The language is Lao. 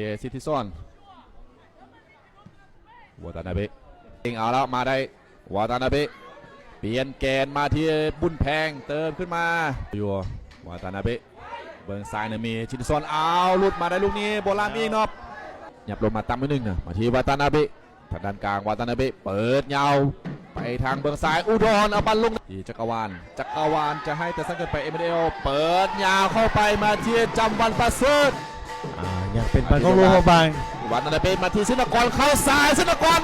ເອ ສິດທິສອນ ວາຕານາເບະ ເອງ ເອົາແລ້ວ ມາໄດ້ ວາຕານາເບະ ປ່ຽນແກນມາທີ່ບຸນແພງ ເຕີມຂຶ້ນມາ ຢູ່ ວາຕານາເບະ ເບິ່ງຊ້າຍນະ ມີ ຊິດທິສອນ ເອົາ ຫຼຸດມາໄດ້ລູກນີ້ ໂບລານ ມີນອບ ຫຍັບລົງມາຕ່ຳໜ້ອຍໜຶ່ງນະ ມາທີ່ ວາຕານາເບະ ທາງດ້ານກາງ ວາຕານາເບະ ເປີດຍາວ ໄປທາງເບື້ອງຊ້າຍ ອຸດອນ ເອົາບັນລົງ ທີ່ຈັກກະວານ ຈັກກະວານຈະໃຫ້ແຕ່ສັ້ນເກີນໄປ ເອມານູເອລ ເປີດຍາວເຂົ້າໄປ ມາທີ່ ຈຳວັນ ປະເສີດ ອ່າ ຍັງເປັນບານຂອງ ມາທີ່ ຫຼວງພະບາງ ວັນນະເປ ມາທີ່ ສິນນະກອນ ເຂົ້າຊ້າຍ ສິນນະກອນ